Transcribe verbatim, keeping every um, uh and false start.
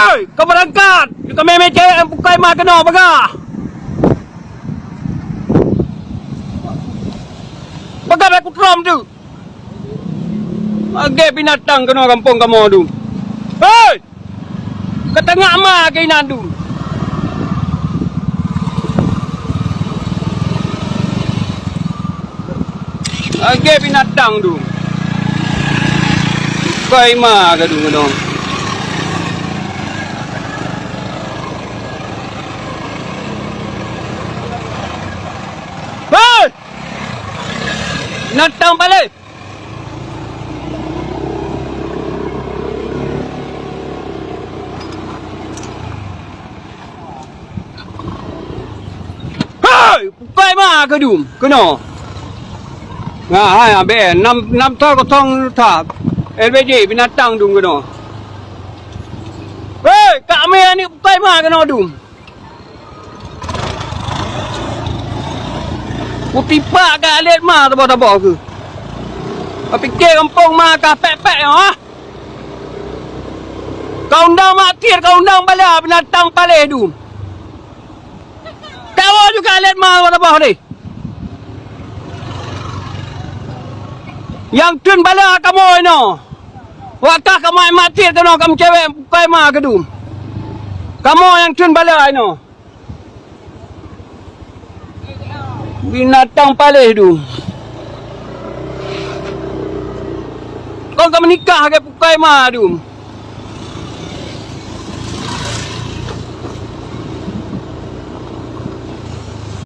Hei, ka beurangkat! Ka mé-mé cewek nyang pukai ma keunoe bagah! Bagah bèk kutrom tu! Lagèe binatang keunoe gampông kamoe tu! Hei! Ka tangak ma keunan tu! Lagèe binatang tu. Bukai ma ka tu keunoe. Hei! Binatang paléh! Hei! Pukai ma keudum keunoe. Nah, hai, abéh, nam, nam tho kosong that. L B J binatang dum keunoe. Hei, kak mé aneuk pukai ma keunoe dum. Kutipak ka alét ma saboh-saboh keuh. Ka pike gampông ma ka pék-pék nyoe, ah. Ka undang mak tiet, ka undang bala binatang paléh dum. Kawoe juga lét ma saboh-saboh deh. Nyang treun bala kamoe inoe. Wak kah ka mak tiet keunoe ka meucewek pukai ma keudum. Kamoe nyang treun bala inoe. Binatang paléh dum. Kon ka meunikah lagèe pukai ma dum.